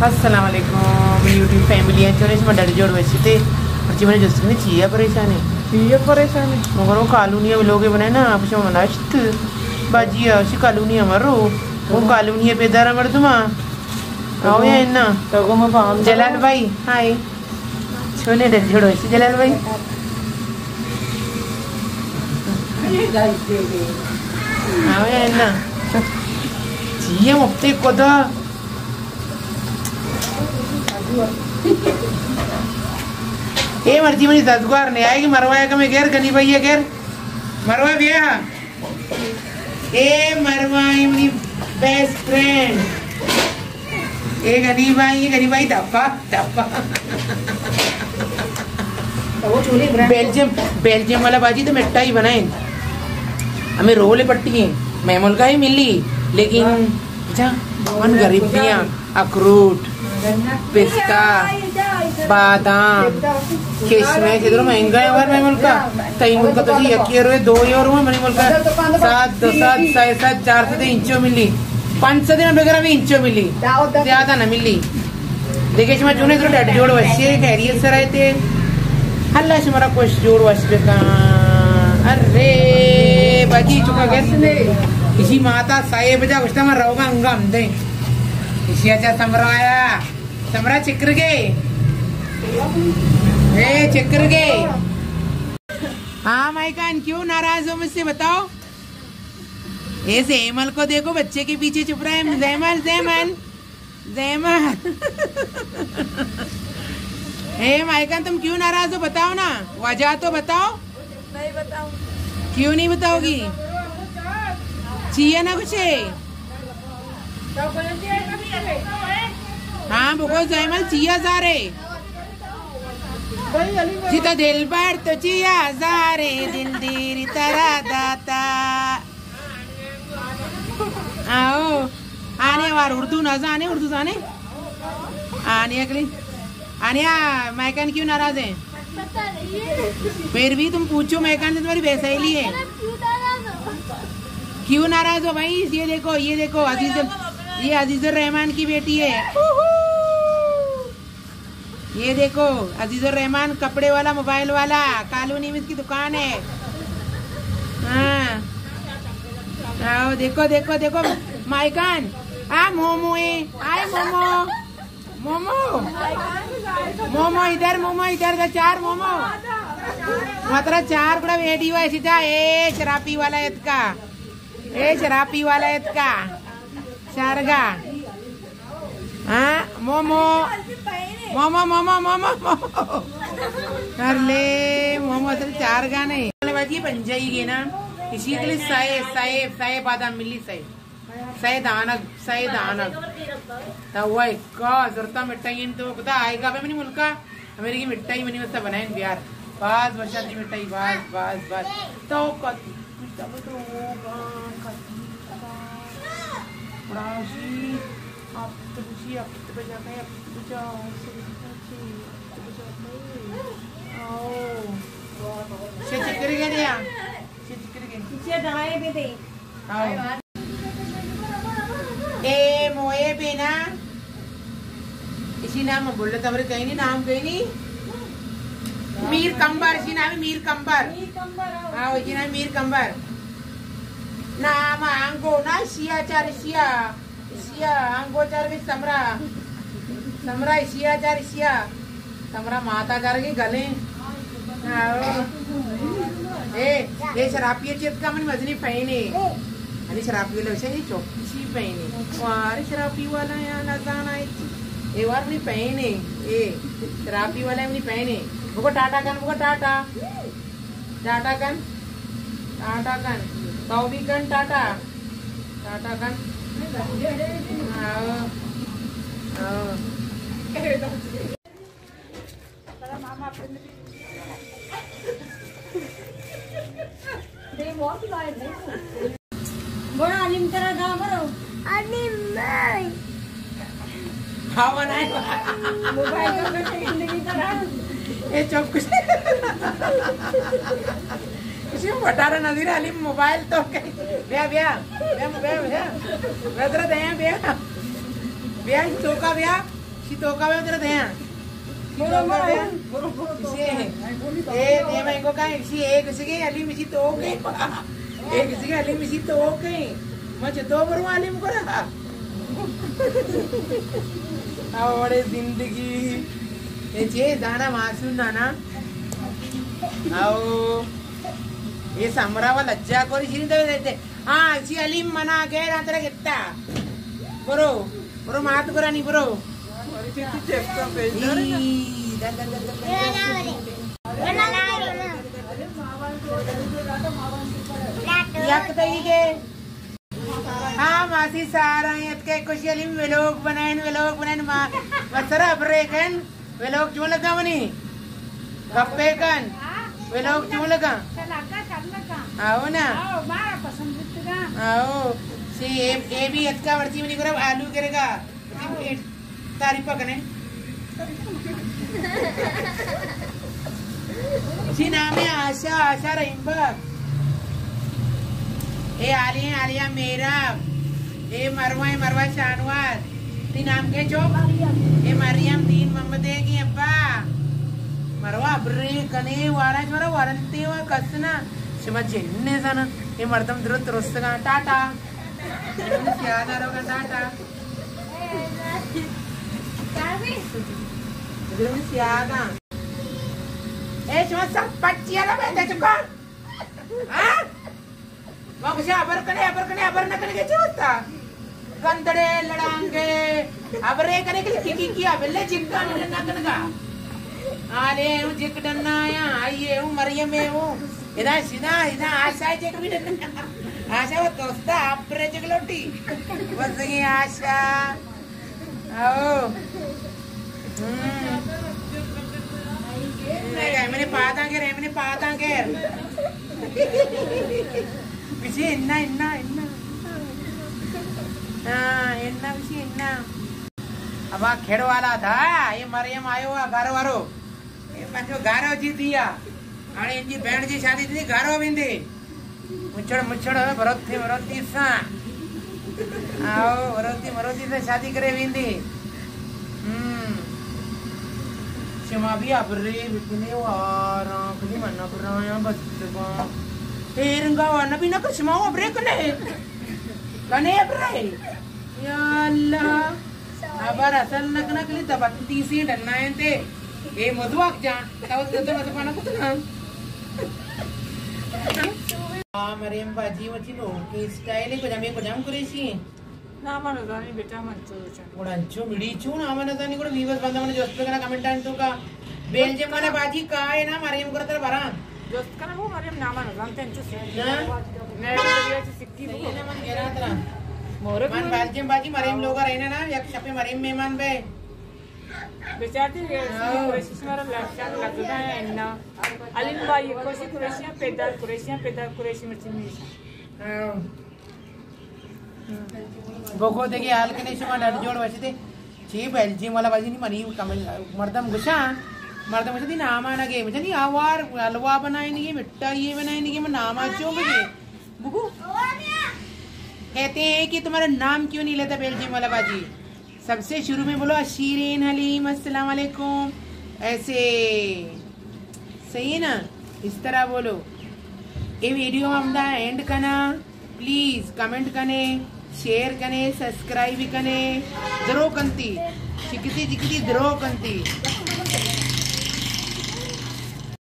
السلام علیکم YouTube family, چون شما ڈاڈ جوڑ وش ات؟ مرچی من جست کنی چیا پریشان ئے؟ چیا پریشان ئے؟ مگر وہ کالونی ءَ لوگ بنائے نا، آپ شما مناشت باجی ءَ، شی کالونی ءَ مرو، وہ کالونی ءَ بیدار مردم ءَ۔ آؤ یا انا؟ جلال بھائی، ہائے۔ چونے ڈاڈ جوڑ وش جلال بھائی؟ آؤ یا انا؟ چیا مفتے خدا۔ اے مرچی منی دزگوار نے آئے کہ مروا ءَ کمے گر، گنی بھائی ءَ گر۔ مروا بیا۔ اے مروا اے منی بیسٹ فرینڈ۔ اے گنی بھائی، اے گنی بھائی دپا، دپا۔ بیلجیم، بیلجیم والا باجی تو مٹھائی بنائیں۔ ہمیں رول پٹی ہیں۔ میں ملکا ہی ملی، لیکن جا، من غریبیاں، اخروٹ، پستہ، بادام، کشمش، ادھر مہنگا ہے اور میں ملکا۔ تئی ملکا تو جی یک یورو ہے، دو یورو ہے، منی ملکا سات، دو سات، سئے سات، چار سات انچو ملی۔ پنچ سات نہ بگر ابھی انچو ملی۔ زیادہ نہ ملی۔ دیکھے شما چونے تو ڈاڈ جوڑ وش ئے، خیریت سر آئے تے۔ اللہ شمارا خوش جوڑ وش بکن۔ ارے، باجی چکا گس نے۔ اسی ماتا سائے بجا گشتا من روگا انگا ہم دیں۔ اسی اچھا سمرایا۔ سمرا چکر گے۔ اے چکر گے۔ ہاں مائکان، کیوں ناراض ہو مجھ سے بتاؤ؟ اے زیمل کو دیکھو، بچے کے پیچھے چھپ رہا ہے۔ زیمل، زیمل۔ زیمل۔ اے مائکان، تم کیوں ناراض ہو؟ بتاؤ نا، وجہ تو بتاؤ۔ نہیں بتاؤں۔ کیوں نہیں بتاؤ گی؟ چیئے نا کچھ؟ ہاں، بگو زیمل، چیا زارے؟ جتا دل بر تو چیا زارے، دل دیر ترا داتا۔ آؤ۔ آنے وار اردو نہ زانے، اردو زانے؟ آنے اگلی۔ آنے آ، مائکان کیوں ناراض ہیں؟ پھر بھی تم پوچھو مائکان سے، تمہاری بہن سہیلی ہے۔ کیوں ناراض ہو بھائی؟ یہ دیکھو، یہ دیکھو، عزیز، یہ عزیز الرحمان کی بیٹی ہے۔ یہ دیکھو، عزیز الرحمان کپڑے والا، موبائل والا، کالونی میں اس کی دکان ہے۔ ہاں۔ آؤ، دیکھو، دیکھو، دیکھو، مائکان۔ آ، مومو ہے۔ آئے مومو۔ مومو۔ مومو ادھر، مومو ادھر، ادھر چار مومو۔ ماترا چار گڑا ویڈیو ہے سیدھا، اے شرابی والا اتکا۔ اے شرابی والا اتکا۔ شارگا۔ ہاں، مومو۔ مومو، مومو، مومو، مومو۔ کر لے، مومو اصل چار گانے۔ باجی بن جائے گی نا۔ اسی کے لیے سائے، سائے، سائے بادام ملی سائے۔ سائے دانگ، سائے دانگ۔ تا وہ ایک کا ضرورت مٹھائی تو خدا آئے گا بے منی ملکا۔ ہمیں لگی مٹھائی منی واسطہ بنائیں بیار۔ باز وشاتی مٹھائی، باز، باز، باز۔ تو کتی، کتی، تو گا، کتی، گا۔ بڑا شی، آپ تو بچی، آپ تو بجا گئے، آپ تو بجا، آپ تو بجا گئے۔ آؤ۔ چه چکری گریا؟ چه چکری گریا؟ چه دعائے بدے۔ آؤ۔ اے موئے بینا، اسی نام بولو تمہارے کہیں نہیں، نام کہیں نہیں۔ میر کمبر، اسی نام ہے میر کمبر۔ میر کمبر، آؤ۔ آؤ، اسی نام ہے میر کمبر۔ نام آنگو نا شیا چار شیا۔ شیا آنگو چار کے سمرا۔ سمرا شیا چار شیا۔ سمرا ماتا چار کے گلیں۔ آؤ۔ اے، اے شرابی چیت کا منی مزنی پہنے۔ انی شرابی والا وشے، اے چوکی چی پہنے۔ وار شرابی والا یا نزانا اے چی۔ اے وار منی پہنے۔ اے شرابی والا منی پہنے۔ بگو ٹاٹا کن، بگو ٹاٹا۔ ٹاٹا کن۔ ٹاٹا کن۔ تو بھی کن ٹاٹا۔ ٹاٹا کن۔ آؤ۔ آؤ۔ بڑا علیم ترا دا برو۔ علیم نہیں۔ ہاں، بنائے۔ موبائل تو کٹے زندگی ترا۔ اے چپ کچھ۔ کسی بٹارا نظیر علیم موبائل تو کہیں۔ بیا، بیا۔ بیا، بیا، بیا۔ بیا، ذرا دے، بیا۔ بیا، چوکا بیا۔ اسی توکا میں ادھر دے ہیں۔ برو، برو، برو، برو، تو اسی، اے، دے میں کو کہاں، اسی ایک اسی کے علی مشی تو ہو گئی۔ ایک اسی کے علی مشی تو ہو گئی۔ میں چتو برو علی مکرا۔ اوڑے زندگی۔ اے چے دانا معصوم نانا۔ او۔ اے سمرا و لجا کوری شری دے دے۔ ہاں، اسی علی منا گئے نا ترا گتا۔ برو۔ برو مات گرانی برو۔ یک دئی گے۔ ہاں، ماسی سارا اتکے کشی علی ویلوگ بنائن، ویلوگ بنائن، ما، ما سرا بریکن۔ ویلوگ چون لگا منی؟ گپے کن۔ ویلوگ چون لگا؟ آو نا۔ آو، مارا پسند بیتگا۔ آو۔ سی اے، اے بھی اتکا ورتی منی گرب آلو گرگا۔ تعریف کنے۔ سی نام ہے آشا، آشا رحیم بخش۔ اے عالی، عالیہ میرا۔ اے مروہ، اے مروہ شاہنواز۔ تی نام کے چو؟ مریم۔ اے مریم دین محمد ہے کی ابا۔ مروا ابرے کنے وارا چورا وارنتے و کسنا۔ شما جن نے زانا۔ اے مردم درست رستگا۔ ٹاٹا۔ سیادہ روگا ٹاٹا۔ درست سیادہ۔ اے شما سب پچی آلا بیٹھے چکا۔ ہاں؟ ما کچھ ابر کنے، ابر کنے، ابر نہ کنے کے چوتا۔ گندڑے لڑانگے، ابرے کنے کے کی، کی، کیا بلے جنگا نہ کنگا۔ آلے ہوں جک ڈنا آیا، آئیے ہوں مریم ہوں۔ ادا شدا، ادا آشا جک بھی ڈنا۔ آشا وہ دوستا ابرے جک لوٹی۔ بس یہ آشا۔ آؤ۔ ہم۔ میں نے پاتاں گر، میں نے پاتاں گر۔ پیچھے انا، انا، انا۔ ہاں، انا، پیچھے انا۔ ابا کھیڑ والا تھا، یہ مریم آیو آ گھر وارو۔ یہ پنجو گھارو جی دیا۔ اڑے ان جی بینڈ جی شادی تھی گھارو بیندے۔ مچھڑ، مچھڑ، بروتی، بروتی سا۔ آؤ، بروتی، بروتی سا شادی کرے ویندی۔ ہم۔ شما بھی ابرے بکنے وارا، کلی منا برایا بستگا۔ اے رنگا وانا بھی نہ کر، شما ابرے کنے۔ کنے ابرے۔ یا اللہ۔ ابر اصل نہ کنا کلی تبتی سی ڈنا انتے۔ اے مدواک جان، تو تو تو پانا کتنا۔ آ، مریم باجی وچی نوکیں اسٹائل ہے، کجام، کجام قریشی ہیں؟ نام نزانی بیٹا من تو چن۔ گڑا انچو مڑی چون نام نزانی، گڑا ویورز بندہ من جست بکنا کمنٹان تو کا۔ بیلجیم والا باجی کا ہے نا مریم گڑا تر بران۔ جست کنا وہ مریم نام نزانتے انچو سی۔ نا؟ میں بھی بڑھیا چی سکی بگو۔ من گرا ترا۔ مورک من من۔ بیلجیم باجی مریم لوگا رہنا نا، یک شپے مریم مہمان بے۔ بچاتی ہاں۔ قریشی شمارا لگ، لگ گا ہے انا۔ علیم بھائی، کوشی قریشیاں پیدا، قریشیاں پیدا، قریشی مرچی میشا۔ ہاں۔ بگو دگہ حال کنے شما ڈڈ جوڑ وشتے۔ چی بیلجیم والا باجی نی منی کمل مردم گشاں۔ مردم گشاں دی ناما نگے۔ مجھے نی آوار حلوا بنائیں نگے، مٹھائی بنائیں نگے، من ناما چون بگے۔ بگو۔ کہتے ہیں کہ تمہارا نام کیوں نہیں لیتا بیلجیم والا باجی؟ سب سے شروع میں بولو، شیرین حلیم، السلام علیکم۔ ایسے صحیح ہے نا؟ اس طرح بولو۔ اے ویڈیو ہمدا اینڈ کنا، پلیز کمنٹ کنے، شیئر کنے، سبسکرائب کنے۔ درو کنتی، شکتی جکتی درو کنتی۔